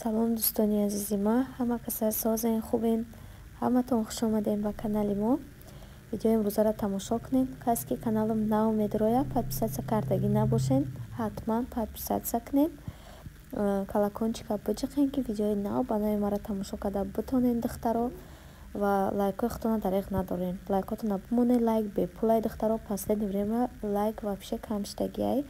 Салом дӯстони азизи ма, ҳама каса созен, хубен, ҳаматон хуш омадем ба канали мо. Видеои имрӯзаро тамошо кунед. Касе ки каналам нав медрояд, подписаться кардагӣ набошед, ҳатман подписаться кунед. Колокольчика биҷиқен, ки видеои нав ба нави маро тамошо карда битонед, духтаро, ва лайкҳои худтонро дареғ надорен. Лайкҳотонро бимонед, лайк бепулай, духтаро. Последнее время лайк вообще кам шудагиай.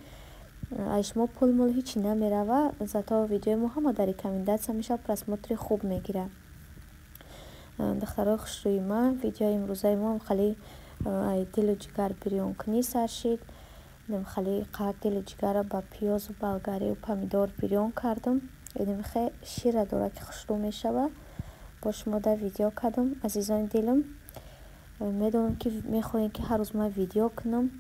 Ай шумо пул-мул ҳичи намерава, зато видеои мо ҳама дар рекомендация мешавад, просмотри хуб мегирад. Духтарои хушрӯи ма, видеои имрӯзаи мо хеле ай дилу ҷигар бирёнкунӣ сар шид. Хеле қад дилу ҷигарро ба пиёзу болгарию помидор бирён кардам. Инамихе шира дора, ки хушрӯ мешавад. Бо шумо дар видео кардам, азизони дилам. Медонам, ки мехоҳем, ки ҳар рӯз ман видео кунам.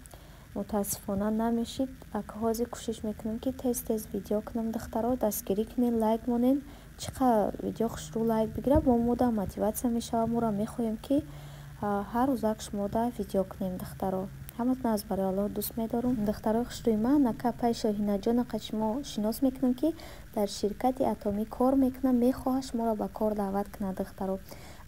Мутаассифона намешид. Ака ҳозир кӯшиш мекунам, ки тез-тез видео кунам, духтаро. Дастгирӣ кунед, лайк монед. Чӣ қадр видео хушрӯ лайк бигирад, бо мода мотиватсия мешавад. Моро мехоҳем, ки ҳар рӯзак шумода видео кунем, духтаро. Ҳаматон аз барои Аллоҳ дӯст медорам. Духтарои хушрӯи ман, ака апаи Шоҳинаҷона қад шумо шинос мекунам, ки дар ширкати Атомӣ кор мекунад, мехоҳад шуморо ба кор даъват кунад, духтаро.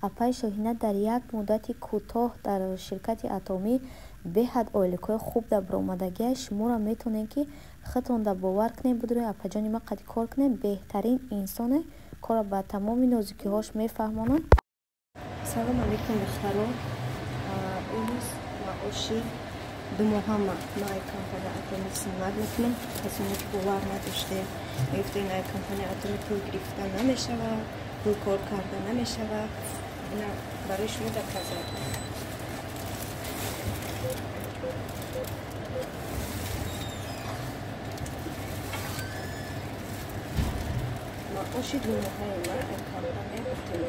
Апаи Шоҳина дар як муддати кӯтоҳ дар ширкати Атомӣ беҳад ойликҳои хуб дар баромадагиаш. Шуморо метавонед, ки худтонда бовар кунед, бидуред апаҷони ман қади кор кунед. Беҳтарин инсоне, корро ба тамоми нозукиҳош мефаҳмонад. Салом алейкум, духтаро. Имрӯз маоши думоҳама ма ай компания Атоми снимать мекунам. Касоне ки бовар надоштем, мегуфтем, ай компания Атоми пул гирифта намешавад, пул кор карда намешавад, ина барои шумо доказать. Маоши думоҳаи ма ай компания Атоми.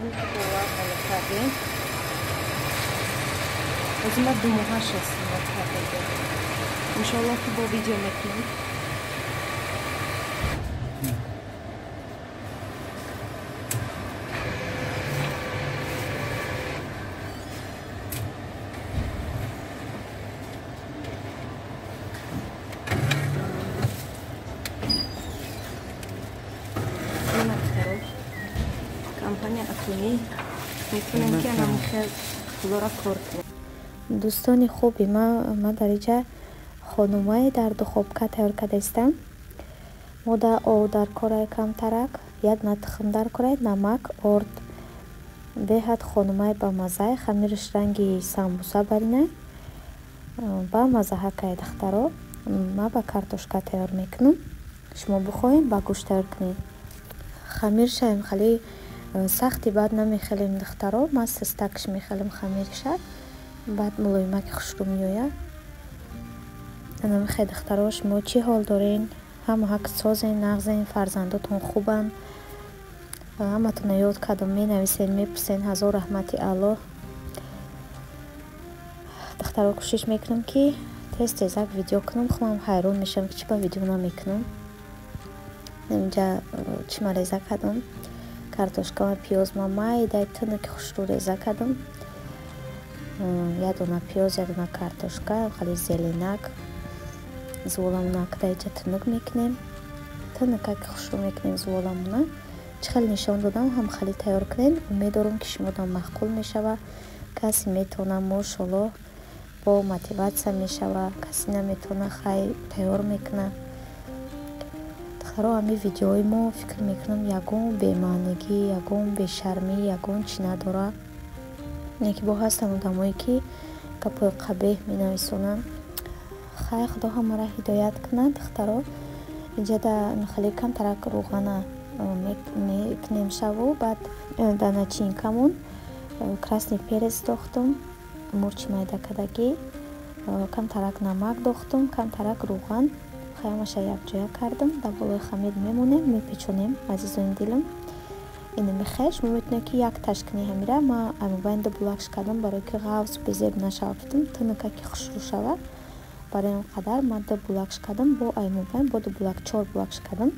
Бовар намекардем. Аз ма думоҳаша снимать кардагиам. Иншоаллоҳ, ки бо видео мекунам. Компания Атомӣ метавонем, ки анам хел пулора кор кунем. Дӯстони хуби ма, ман дар инҷа хонумае дар духобка тайёр карда истам. Мо да ов дар корай камтарак, як дона тухм дар корай, намак, орд. Беҳад хонумаи бамаззае, хамираш ранги самбуса баринай. Ба маззаҳакай, духтаро. Ман ба картошка тайёр мекунам. Шумо бихоҳед, ба гӯшт тайёр кунед. Хамиршаем хеле сахти баъд намехелем, духтаро. Ман систакш мехелем хамирша. Баъд мулоимаки хушрӯ меояд. Анамихе, духтаро, шумо чӣ ҳол дорен? Ҳама ҳак созен, нағзен, фарзандотон хубанд. Ҳаматонро ёд кардам, менависен, мепурсен, ҳазор раҳмати Аллоҳ. Духтаро, кӯшиш мекунам, ки тез тезак видео кунам. Худам ҳайрон мешавам, ки чӣ ба видео намекунам. Инҷа чӣ ма реза кардам? Картошкама, пиёзма майда тунуки хушрӯ реза кардам. Як дона пиёз, як дона картошка, хеле зеленак, зуволамона дар инҷа тунук мекунем. Тунукаки хушрӯ мекунем зуволамона. Чӣ хеле нишон додам, ҳам хеле тайёр кунед. Умед дорам, ки шумодам маъқул мешавад. Касе метавона, мошоллоҳ, бо мотиватсия мешавад, касе наметавона, хай тайёр мекунад. Духтаро, ҳамин видеои мо, фикр мекунам, ягон бемаънигӣ, ягон бешармӣ, ягон чӣ надорад. Не ки бо ҳастанд одамое, ки гапҳои қабеҳ менависонанд. Хай, Худо ҳамаро ҳидоят кунад, духтаро. Инҷа да хеле камтарак рӯғана мекунем шаву, баъд дар начинкамон красный перец дохтум, мурчи майда кардагӣ, камтарак намак дохтум, камтарак рӯған. Ҳамаша якҷоя кардам, дар болои хамир мемонем, мепечонем, азизони дилам. Инамихе шумо метавонед, ки як таш кунед ҳамира. Ман аймобайн ду булакш кардам, барое ки ғафз безеб нашавад, гуфтам, тунукаки хушрӯ шавад. Барои он қадар ман ду булакш кардам, бо аймобайн бо ду булак, чор булакш кардам.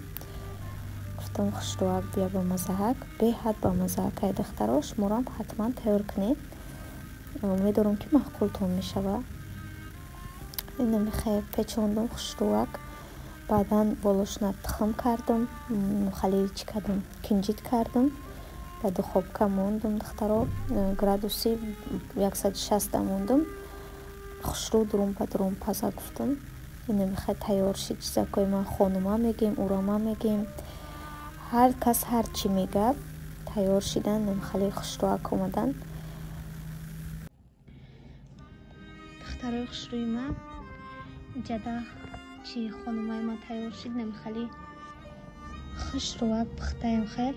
Гуфтам, хушрӯак бия, бамаззаҳак, беҳад бамаззаҳакай, духтаро. Шуморо ҳатман тайёр кунед. Умед дорам, ки маъқултон мешавад. Инамихе печондум хушрӯак. Баъдан болошона тухм кардам, хали чӣ кардам, кинҷит кардам. Ба духовка мондум, духтаро, градуси 160 мондум. Хушрӯ дурум ба дурум паза гуфтам. Инамихе тайёр шид чизакои ман, хонума мегем, урама мегем. Ҳар кас ҳар чӣ мега. Тайёр шидан, хали хушрӯак омадан. Духтарои хушрӯи ман, ҷада чи хонумаи ман тайёр шид, намихали хушрӯак пухтаем, хел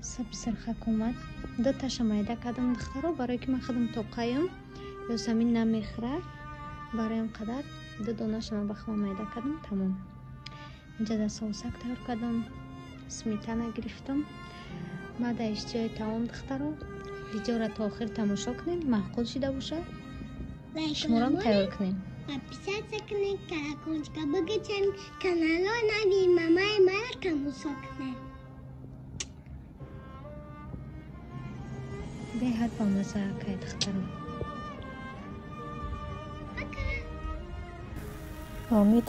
саб сирхак омад. Дуташа майда кардам, духтаро, барое ки ман худам тоқаем, Ёсамин намехӯра, бароям қадар ду донаша ман ба худам майда кардам, тамом. Инҷада соусак тайёр кардам, сметана гирифтам. Ма дар иштиҳои таом, духтаро, видеоро то охир тамошо кунед, маъқул шида бошад, шуморам тайёр кунед. Подписаться кунед, колокольчика бигичен, канало нави мамаи мара тамошо кунед. Беҳад бамаза акай, духтаро.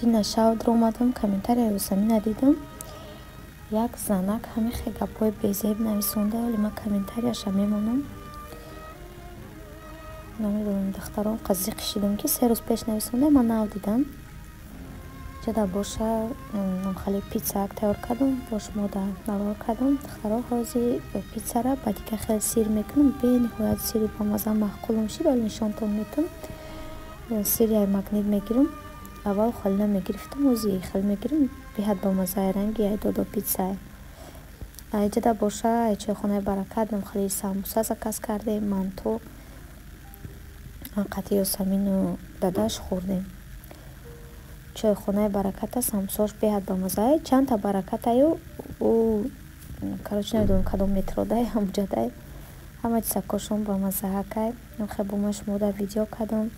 Дина шав омадам, комментария Ёсамина дидам. Як занак ҳамихе гапҳои безеб нависонда, вале ман комментарияша мемонам. Намедонам, духтарон, қазиқ шидам, ки 3 рӯз пеш нависонда, ман нав дидам. Ҷада боша хали питсаак тайёр кардам, бо шумо да навор кардам. Духтаро, ҳозир питсара ба дига хел сир мекунам. Бениҳоят сири бамаза маъқулам шид, вале нишонтон метам. Сири ай Магнит мегирам. Аввал холина мегирифтам, ҳозир хел мегирам. Беҳад бамазаи ранги ай додо питсае. Айҷада боша ай чойхонаи Баракат хали самбуса заказ кардем, манту қати Ёсамину дадаш хӯрдем. Чойхонаи Бараката самбусаош беҳад бамазае. Чандта Баракатаю ӯ, короче, намедонам кадом метродай, ҳамуҷадай. Ҳама чизакошон бамазаакай. Хе бо ман шумо дар видео кардам.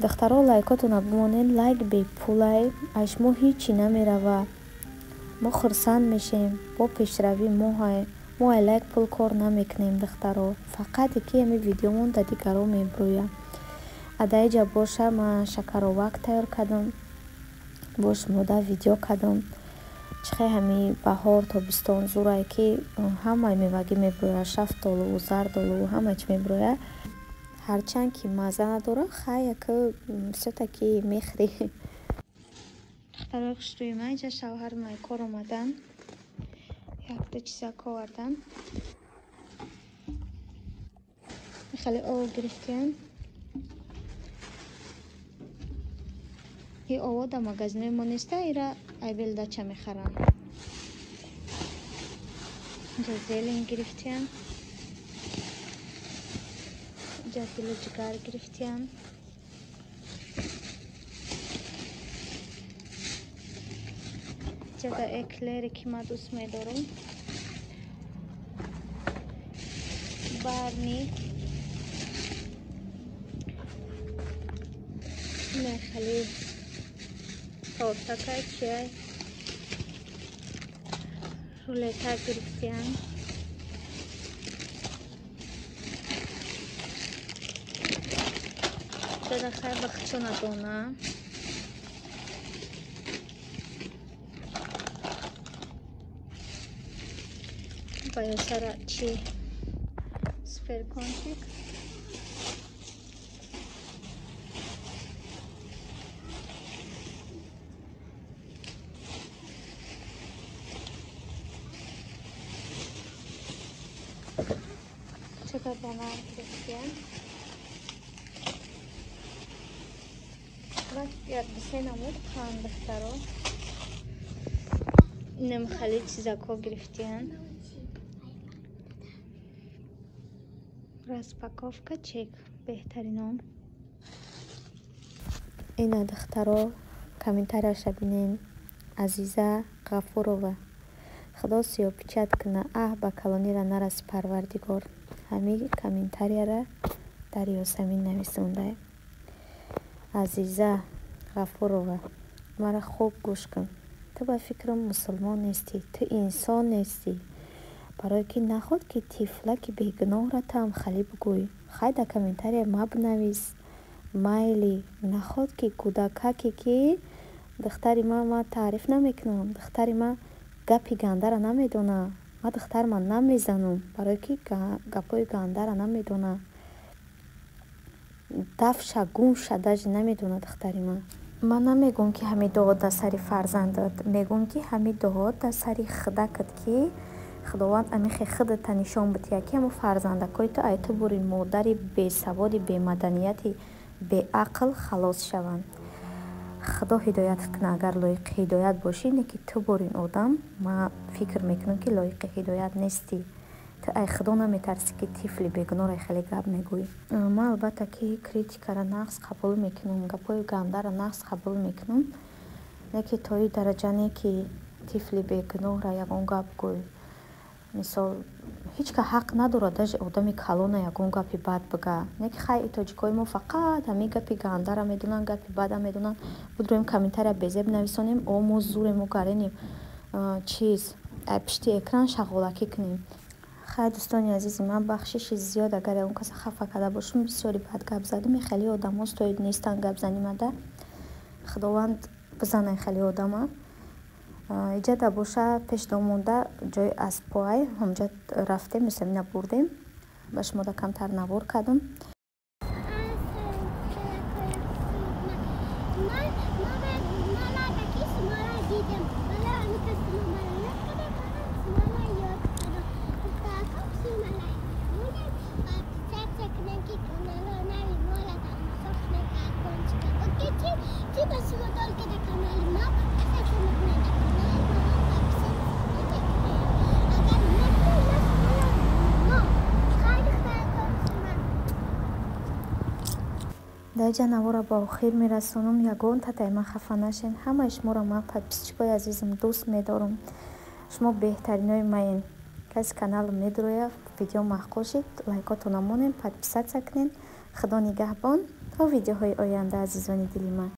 Духтаро, лайкотона бимонед, лайк бепулай, ай шумо ҳичи намерава. Мо хурсанд мешем, бо пешравӣ моҳай. Мо ай лайк пул кор намекунем, духтаро. Фақат ки ҳами видеомон дар дигаро мебурӯяд. Адаиҷа боша ман шакаровак тайёр кардам, бо шумо дар видео кардам. Чихе ҳами баҳор, тобистон зурае, ки ҳамаи мевагӣ мебурӯяд, шафтолу, зардолу, ҳама чи мебурӯяд. Ҳарчанд ки мазза надорад, хай яка всё-таки мехӯрӣ. Духтарои хушрӯи ман, инҷа шавҳарам ай кор омадан. Якта чизак овардан. Хеле ов гирифтем. И ово дар магазинои мо неста, ира айбелдача мехарам. Инҷа зелень гирифтем. Инҷа дилу ҷигар гирифтем. Инҷа эклере ки ман дӯст медорам. Барни. Хеле тортакай чиай. Рулета гирифтем. Дада хай бахчона дона. Ба Ёсара чи сферкончик. Чака банан гирифтем. Як дусе намуд қанд, духтаро. Инам хали чизако гирифтем. Распаковка чек беҳтаринон. Ина, духтаро, комментарияша бинен. Азиза Ғафурова. Худо сиёпичат куна, аҳ ба калонира нараси Парвардигор. Ҳамин комментарияра дар Ёсамин нависондай. Азиза Ғафурова, мара хуб гӯш кун. Ту ба фикрам мусулмон нестӣ, ту инсон нестӣ. Барое ки наход ки тифлаки бегуноҳра ту ҳам хали бигӯй. Хай дар комментария ма бинавис. Майли, наход ки кӯдакаке ки духтари ман, ман таъриф намекунам, духтари ман гапи гандара намедонад. Ман духтарма намезанам, барое ки гапҳои гандара намедонад. Дафша гумша даже намедонад духтари ман. Ман намегӯям, ки ҳамин дуо дар сари фарзандат, мегӯям, ки ҳамин дуо дар сари худакат, ки Худованд амихе худата нишон бидиҳад, ки ҳамун фарзандакҳои ту ай ту бури модари бесаводи, бемаданияти, беақл халос шаванд. Худо ҳидоятат кунад, агар лоиқи ҳидоят бошӣ. Не ки ту борин одам, ман фикр мекунам, ки лоиқи ҳидоят нестӣ. Ту ай Худо наметарсӣ, ки тифли бегуноҳро хеле гап мегӯӣ. Ман албатта ки критикаро нағз қабул мекунам, гапҳои гандаро нағз қабул мекунам, не ки то ин дараҷа, не ки тифли бегуноҳро ягон гап гӯй. Мисол, ҳеҷ кас ҳақ надорад, даже одами калона ягон гапи бад бига. Не ки хай, тоҷикои мо фақат ҳамин гапи гандара медонанд, гапи бада медонанд. Будроем, комментария безеб нависонем, о мо зурем, мо гаренем, чиз пишти экран шағолакӣ кунем. Хай, дӯстони азизи ман, бахшиши зиёд, агар ягон каса хафа карда бошам, бисёри бад гап задам. Хеле одамо стоит нестанд гап занимада. Худованд бизанай хеле одама. Иҷада боша, пеш домонда ҷои аспоай, ҳамҷа рафтем, мисамина бурдем, ба шумо да камтар навор кардам. Дар инҷа наворро ба охир мерасонам. Ягон татай ман хафа нашед. Ҳамаи шуморо ман, подписчикои азизам, дӯст медорам. Шумо беҳтаринои маен. Каси каналам медурояд, видео маъқул шид, лайкотона монед, подписаться кунед. Худо нигаҳбон, то видеоҳои оянда, азизони дили ман.